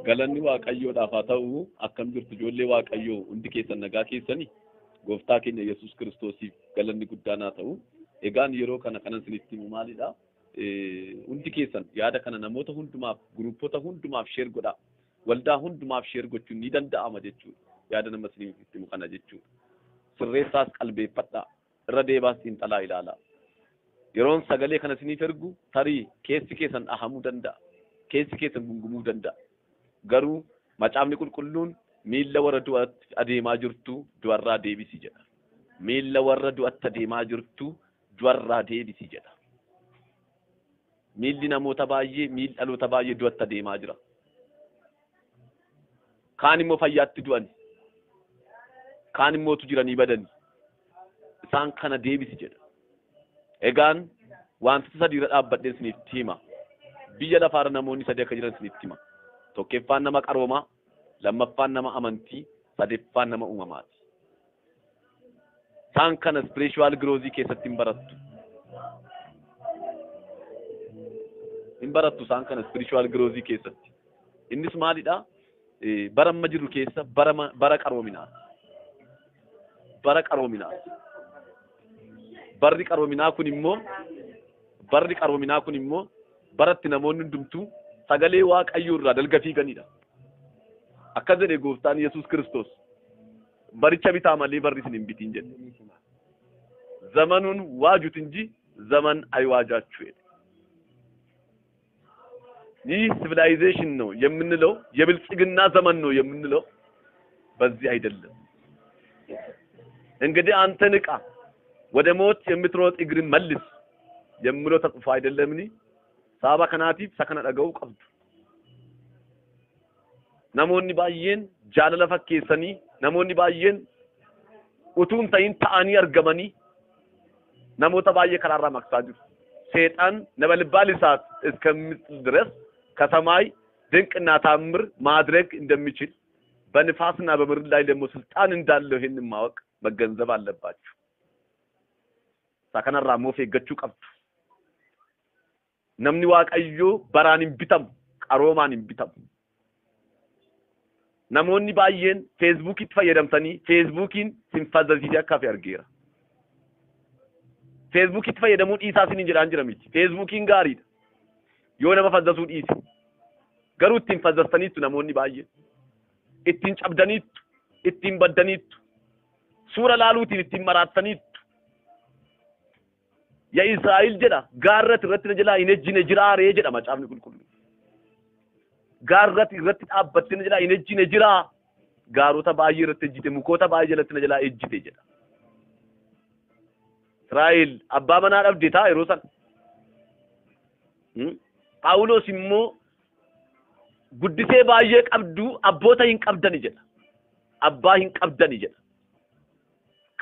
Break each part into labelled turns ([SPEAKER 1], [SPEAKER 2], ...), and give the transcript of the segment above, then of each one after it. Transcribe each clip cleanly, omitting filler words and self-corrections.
[SPEAKER 1] Galanni Waaqayyoodhaaf haa ta'u. Akkam jirtu ijoollee Waaqayyoo, hundi keessan nagaa keessanii? Gooftaa keenya Yesuus Kiristoosiif galanni guddaan haa ta'u. Egaan yeroo kana kanan isinitti himu maalidha? Hundi keessan yaada kana namoota hundumaaf, guruupota hundumaaf share godhaa. Waldaa hundumaaf share gochuun ni danda'ama jechuudha. Yaada nama isinitti himu kana jechuudha. Sirreessaas qalbeeffadhaa. Irra deebaas xiinxalaa ilaalaa. Yeroon sagalee kana isiniif ergu tarii keessi keessan dhahamuu danda'a. Keessi keessan gungumuu danda'a. Garuu macaafni qulqulluun miilla warra du'atti adeemaa jirtu du'arraa deebisi jedha. Miilla warra du'atti adeemaa jirtu du'arraa deebisi jedha. Miilli namoota baay'ee, miilli dhaloota baay'ee du'atti adeemaa jira. Kaan immoo fayyaatti du'ani. Kaan immootu jiranii badani. Isaan kana deebisi jedha. Egaan wantoota sadii irra dhaabbadheen isinitti hima. Biyya lafaarra namoonni sadii akka jiran isinitti hima. Tokkoffaan nama qaroomaa, lammaffaan nama amantii, sadaffaan nama uumamaati. Isaan kana spiritual growth keessatti hin barattu. Hin barattu isaan kana spiritual growth keessatti. Innis maalidha? Bara amma jirru keessa bara qaroominaati. Bara qaroominaati. Barri qaroominaa kun immoo, barri qaroominaa kun immoo baratti namoonni hundumtuu sagalee Waaqayyoo irraa dalga fiiganidha. Akkas jedhe Gooftaan Yesuus Kiristoos. Baricha bitaa malee barri isin hin bitiin jedhe. ዘመኑን ዋጁት እንጂ ዘመን አይዋጃችሁ ይላል። ይህ civilization ነው የምንለው፣ የብልጽግና ዘመን ነው የምንለው በዚህ አይደለም። እንግዲህ አንተ ንቃ፣ ወደ ሞት የምትሮጥ እግርን መልስ የሚለው ተጽፎ አይደለምን? Sababa kanaatiif isa kana dhaga'uu qabdu. Namoonni baay'een jaalala fakkeessanii, namoonni baay'een utuu hin ta'in ta'anii argamanii namoota baay'ee karaarraa maqsaa jiru. ሰይጣን ነበልባል እሳት እስከሚጥል ድረስ ከሰማይ ድንቅና ታምር ማድረግ እንደሚችል፣ በንፋስና በምድር ላይ ደግሞ ስልጣን እንዳለው ይህንን ማወቅ መገንዘብ አለባችሁ። Isa kanarraa immoo of eeggachuu qabdu. Namni Waaqayyoo baraan hin bitamu, qaroomaan hin bitamu. Namoonni baay'een Feesbuukitti fayyadamtanii Feesbuukiin sin fazzasiisee akka hafe argeera. Feesbuukitti fayyadamuu dhiisaa isiniin jedhaan jira miti. Feesbuukiin gaariidha. Yoo nama fazzasuu dhiise. Garuu ittiin fazzastaniittu namoonni baay'een. Ittiin cabdaniittu, ittiin baddaniittu, suura laaluutiin ittiin maraattaniittu. የእስራኤል jedha gaarratti irratti na jalaa hin ejjine jiraaree jedha macaafni qulqulluun. Gaarratti irratti dhaabbatte na jalaa hin ejjine jiraa. Gaarota baay'ee irratti ejjite, mukoota baay'ee jalatti na jalaa ejjite jedha. Israa'el abbaa manaa dhabde taa yeroo sana. Phaawulos immoo guddisee baay'ee qabdu abboota hin qabdani jedha. Abbaa hin qabdani jedha.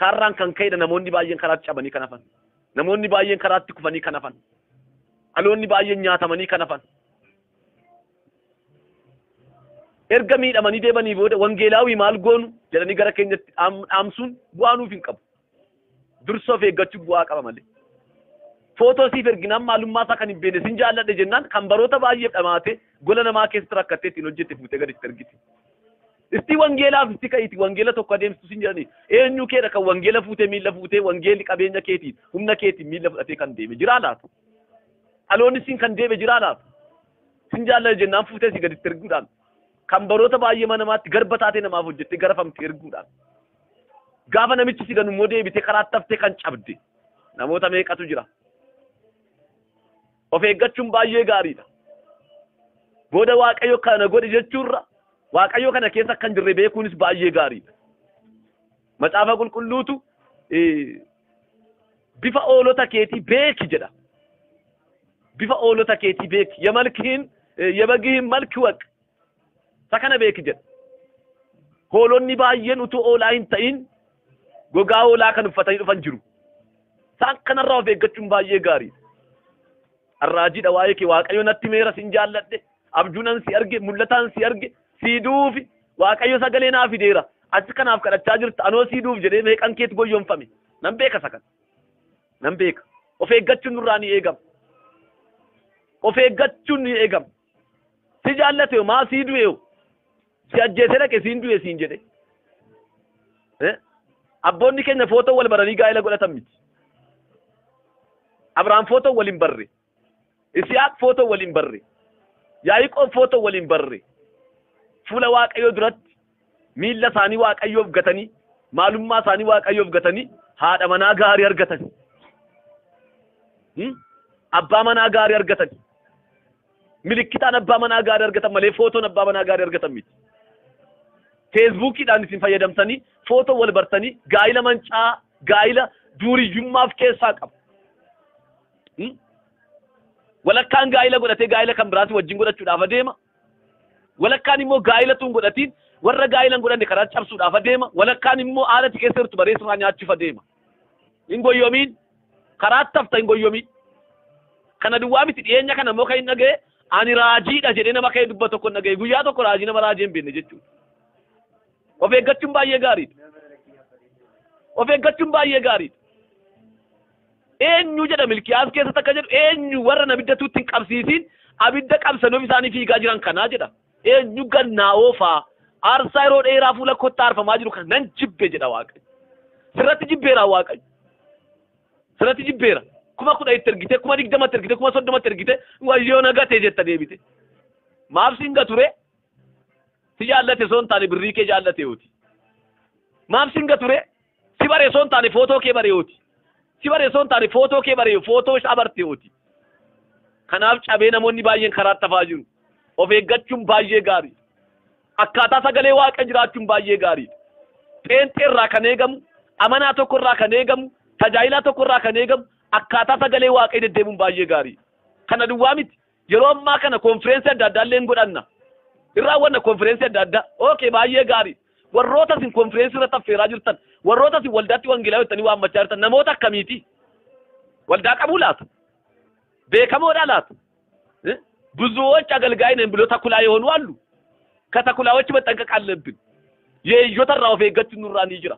[SPEAKER 1] Karraan kan ka'edha namoonni baay'een karaatti cabanii kan hafan. Namoonni baay'een karaatti kufanii kan hafan. Dhaloonni baay'een nyaatamanii kan hafan. Erga miidhamanii deemanii booda wangeelaawii maal goonu jedhanii gara keenyatti dhaamsuun bu'aa nuuf hin qabu. Dursa of eeggachuun bu'aa qaba malee. Footoo siif erginaan maalummaa isaa kan hin beekne sin jaalladhe jennaan kan baroota baay'eef dhamaate gola namaa keessatti rakkattee ittiin hojjette fuutee gadi itti ergite. Isti wangeelaaf isti ka'iiti wangeela tokko adeemsitu sin jedhanii eenyu keedha kan wangeela fuutee miilla fuutee wangeelli qabeenya keetiin humna keetiin miilla fudhatee kan deeme jiraa laata? Dhaloonni siin kan deeme jiraa laata? Sin jaalladhe jennaan fuutee si gaditti erguudhaan kan baroota baay'ee mana namaatti garba taatee namaaf hojjettee garafamte erguudhaan gaafa namichi si ganu immoo deebitee karaatti haftee kan cabde namoota meeqatu jira? Of eeggachuun baay'ee gaariidha. Booda Waaqayyo kana godhe jechuurra Waaqayyo kana keessa kan jirre beekuunis baay'ee gaariidha. Macaafa qulqulluutu bifa oolota keetii beeki jedha. Bifa oolota keetii beeki. የመልክህን የበግህን መልክ እወቅ. Isa kana beeki jedha. Hoolonni baay'een utuu oolaa hin ta'in gogaa hoolaa kan uffatanii dhufan jiru. Isaan kanarraa of eeggachuun baay'ee gaariidha. Arraajiidha waa'ee kee Waaqayyo natti meera sin jaalladhe, abjuunan si arge, mul'ataan si arge, sii duufi Waaqayyo sagalee naa fideera. Achi kanaaf kadhachaa jirta anoo sii duuf jedhee meeqan keetu goyyomfame. Nan beeka isa kana. Nan beeka. Of eeggachuun nurraa ni eegama. Of eeggachuun ni eegama. Si jaallate maa sii du'e Si ajjeesee dhaqe siin du'e siin jedhe. Abboonni keenya footoo wal baranii gaa'ela godhatan miti. Abrahaam footoo wal hin barre. Isihaaq footoo wal hin barre. Yaa'iqoob footoo wal hin barre. Fuula Waaqayyoo duratti miilla isaanii Waaqayyoof gatanii, maalummaa isaanii Waaqayyoof gatanii haadha manaa gaarii argatan. Abbaa manaa gaarii argatan. Milikkitaan abbaa manaa gaarii argatan malee footoon abbaa manaa gaarii argatan miti. Feesbuukiidhaan isin fayyadamtanii footoo wal bartanii gaa'ila mancaa, gaa'ila duuriyyummaaf keessaa qabu. Walakkaan gaa'ila godhatee gaa'ila kan biraas wajjin godhachuudhaaf adeema. Walakkaan immoo gaa'ila tun godhatiin warra gaa'ila hin godhanne karaa cabsuudhaaf adeema. Walakkaan immoo haala ati keessa jirtu bareessuudhaan nyaachuuf adeema. Hin goyyoomiin, karaatti hafta hin goyyoomiin. Kana duwwaa miti, dhiyeenya kana immoo kan hin dhaga'e ani raajiidha jedhee nama ka'ee dubbatu tokko hin dhaga'e. Guyyaa tokko raajii nama raajii hin beekne jechuudha. Of eeggachuun baay'ee gaariidha. Of eeggachuun baay'ee gaariidha. Eenyu jedha Milkiyaas keessatti akka jedhu, eenyu warra abidda tuutti hin qabsiisin abidda qabsanii isaanii fiigaa jiran kanaa jedha. Eenyu gannaa oofaa aarsaa yeroo dheeraa fuula kottaa aarfamaa jiru kan nan jibbe jedha Waaqayyo. Sirratti jibbeera Waaqayyo. Sirratti jibbeera. 10,000 itti ergite, 20,000 ergite, 30,000 ergite, wayyoo na gate jetta deebite. Maaf siin gature? Si jaallate soon taane birrii kee jaallate yooti. Maaf siin gature? Si baree soon taane footoo kee baree yooti. Si baree soon taane footoo kee baree footoo isaa barte yooti. Kanaaf cabee namoonni baay'een karaatti hafaa jiru. Of eeggachuun baay'ee gaarii. Akkaataa sagalee Waaqa jiraachuun baay'ee gaariidha. Pheenxee irraa kan eegamu, amanaa tokko irraa kan eegamu, tajaajilaa tokko irraa kan eegamu, akkaataa sagalee Waaqayyoo deddeemuun baay'ee gaariidha. Kana duwwaa miti. Yeroo ammaa kana konfireensii adda addaa illee hin godhanna. Hin raawwanna konfireensii adda addaa. Okay, baay'ee gaarii. Warroota isin konfireensii irratti affeeraa jirtan, warroota isin waldaatti wangeelaa jettanii waammachaa jirtan namoota akkamiiti? Waldaa qabuu laata? Beekamoodhaa laata? ብዙዎች አገልጋይ ነን ብሎ ተኩላ የሆኑ አሉ። ከተኩላዎች መጠንቀቅ አለብን። የዮተራ of eeggachuun nurraa ni jira.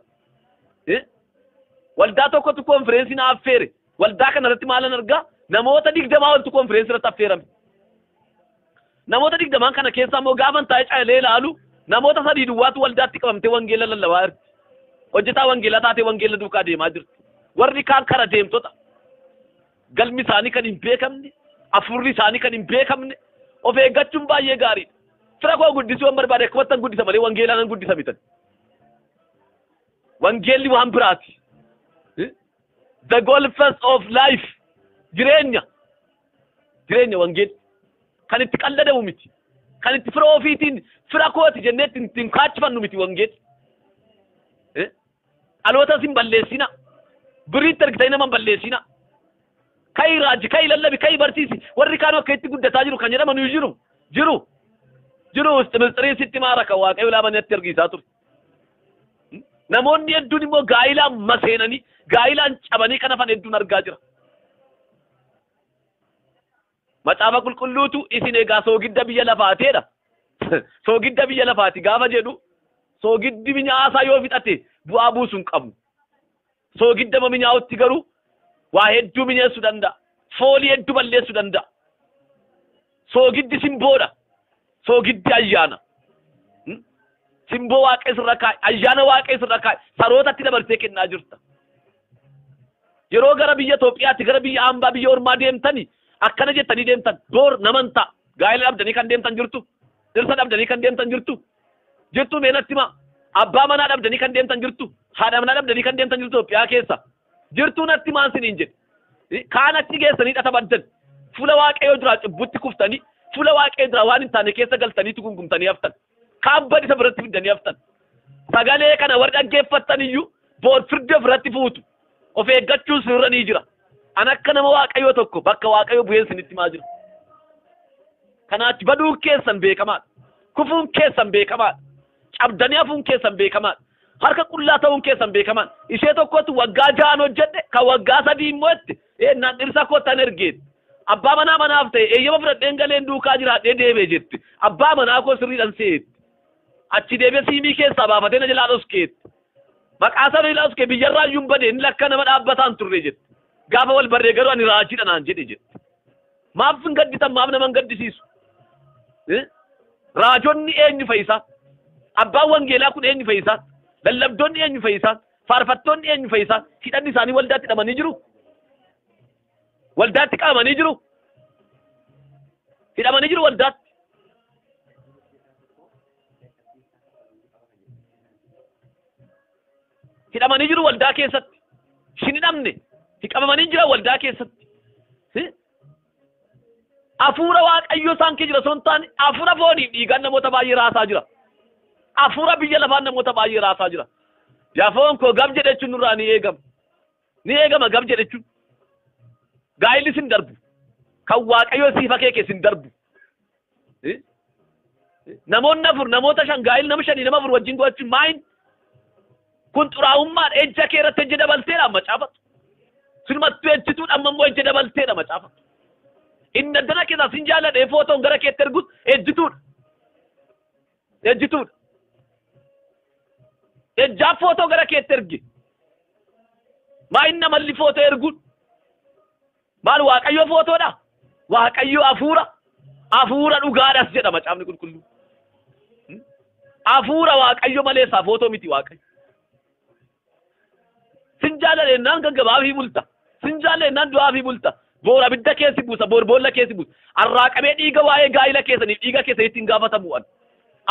[SPEAKER 1] Waldaa tokkotu konfireensii na affeere. Waldaa kana irratti maalan argaa? Namoota 20 oltu konfireensii irratti affeerame. Namoota 20 kana keessa immoo gaafan taa'ee caalee ilaalu namoota 3 duwwaatu waldaatti qabamtee wangeela lallabaa jirti. Hojjetaa wangeelaa taatee wangeela duukaa deemaa jirti. Warri kaan kara deemtota. Galmi isaanii kan hin beekamne, afurri isaanii kan hin beekamne, of eeggachuun baay'ee gaariidha. Fira koo guddisuu waan barbaade akkumattan guddisa malee wangeelaa nan guddisa mitan. Wangeelli waan biraati. The golfers of life. Jireenya. Jireenya wangeelli. Kan itti qalladamu miti. Kan itti fira ofiitiin fira kooti jennee ittiin kaachifannu miti wangeelli. Dhaloota isin balleessina. Birriitti ergitanii nama hin balleessina. Kai raaji, kai lallabi, kai barsiisi. Warri kaan akka itti guddataa jiru kan jedhaman jiru. Jiru. Jiru mistiriin sitti maaraka Waaqayyo laamanitti argisaa ture. Namoonni hedduun immoo gaa'ilaan maseenanii, gaa'ilaan cabanii kan hafan hedduun argaa jira. Macaafa qulqulluutu isin egaa soogidda biyya lafaateedha. Soogidda biyya lafaati gaafa jedhu soogiddi minyaasaa yoo fixate bu'aa buusuu hin qabu. Soogidda minyaa'utti garuu waa hedduu minyeessuu danda'a. Foolii hedduu balleessuu danda'a. Soogiddi simboodha. Soogiddi ayyaana. Simboo Waaqa isirra kaa'e, ayyaana Waaqa isirra kaa'e, sarootatti dabarsee kennaa jirta. Yeroo gara biyya Itoophiyaatti, gara biyya hambaa, biyya ormaa deemtani akkana jettanii deemtan, door naman ta'a. Gaa'ela dhabdanii kan deemtan jirtu, dhirsa dhabdanii kan deemtan jirtu, jirtu meenatti himaa. Abbaa manaa dhabdanii kan deemtan jirtu, haadha manaa dhabdanii kan deemtan jirtu Itoophiyaa keessa. Jirtuu natti himaan siniin jedhe. Kaan achi geessanii dhata baddan. Fuula Waaqayyoo duraa cubbutti kuftanii, fuula Waaqayyoo duraa waan hin taane keessa galtaniitu gungumtanii haftan. Kaan badisa biratti fidanii haftan. Sagalee kana warri dhaggeeffattan iyyuu boor firdi ofirratti fuutu. Of eeggachuun sirra ni jira. An akka nama Waaqayyoo tokko bakka Waaqayyoo bu'een sinitti himaa jira. Kanaachi baduun keessan beekamaadha. Kufuun keessan beekamaadha. Cabdanii hafuun keessan beekamaadha. Harka qullaa ta'uun keessan beekamaadha. Ishee tokkotu waggaa 6 hojjedhe kan waggaa 3 immoo itti naan dhirsa kottan ergeetti. Abbaa manaa manaaf ta'e eeyyama fudhadheen galeen duukaa jiraadhee deebee jetti. Abbaa manaa koo sirriidhaan seetti. Achi deebee siimii keessaa baafatee na jalaa dhoskeetti. Maqaa sana jalaa dhoskee biyyarraa iyyuu hin badee inni lakka nama dhaabbataan turre jetti. Gaafa wal barree garuu ani raajiidha naan jedhe jetti. Maaf hin gadditan, maaf nama hin gaddisiisu? Raajonni eenyu fa'isaa? Abbaan wangeelaa kun eenyu fayyisaan? Lallabdoonni eenyu fayyisaan? Faarfattoonni eenyu fayyisaan? Hidhanni isaanii waldaatti hidhamanii jiru. Waldaatti qabamanii jiru. Hidhamanii jiru waldaatti. Hidhamanii jiru waldaa keessatti. Shin hidhamne. Qabamanii jira waldaa keessatti. Hafuura Waaqayyoo isaan kee jira osoo hin taane hafuura fooniif dhiigaan namoota baay'ee raasaa jira. Hafuura biyya lafaan namoota baay'ee raasaa jira. Yaa foon koo gab jedhe jechuun nurraa ni eegama. Ni eegama gab jedhe jechuun. Gaa'illi sin darbu. Kan Waaqayyoo siif akeeke sin darbu. Namoonni afur namoota shan gaa'il nama shanii nama afur wajjin go'achuun maayin kun xuraa'ummaadha. Ejja kee irratti ejja dabalteedha macaafatu. Sinumattuu ejjituudha amma immoo ejja dabalteedha macaafatu. Inni addana keessaa sin jaalladhee footoon gara keetti ergus ejjituudha. Ejjituudha. Ejjaaf footoo gara keetti erge. Maa inni namalli footoo erguun? Maal Waaqayyo footoodha? Waaqayyo hafuura. Hafuura dhugaadhas jedha macaafni qulqulluu. Hafuura Waaqayyo malee isaa footoo miti Waaqayyo. Sin jaalladhennaan gaggabaafii bulta. Sin jaalladhennaan du'aafii bulta. Boor abidda keessi buusa, boor boolla keessi buusa. Arraaqamee dhiiga waa'ee gaa'ila keessaniif dhiiga keessanitti hin gaafatamu an.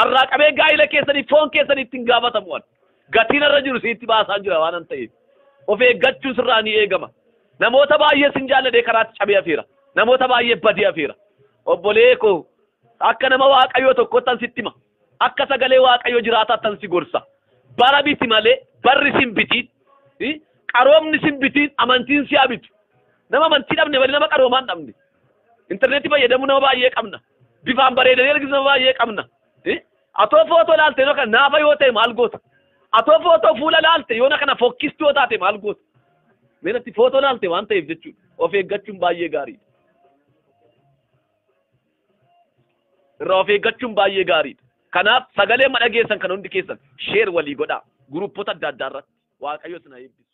[SPEAKER 1] Arraaqamee gaa'ila keessaniif foon keessanitti hin gaafatamu an. Gatiin irra jiru sitti baasaa jira waan an ta'eef. Of eeggachuun sirraa ni eegama. Namoota baay'ee sin jaalladhee karaatti cabee hafeera. Namoota baay'ee badee hafeera. Obbolee koo akka nama Waaqayyoo tokkottan sitti hima. Akka sagalee Waaqayyoo jiraataattan si gorsa. Bara biti malee barri sin bitiin. Qaroomni sin bitiin amantiin si habitu. Nama amantii dhabne malee nama qaroomaan dhabne. Intarneetii fayyadamuu nama baay'ee qabna. Bifaan bareedanii argisiisu nama baay'ee qabna. Atoo footoo laalte yoo kana naafa yoo ta'e maal goota? Atoo footoo fuula laalte yoo kana fokkistuu yoo taate maal goota? Meenatti footoo laalte waan ta'eef jechuudha. Of eeggachuun baay'ee gaariidha. Irraa of eeggachuun baay'ee gaariidha. Kanaaf sagalee madhageessan kan hundi keessan sheer walii godhaa. Guruppota adda addaa irratti Waaqayyo isin haa eebbisu.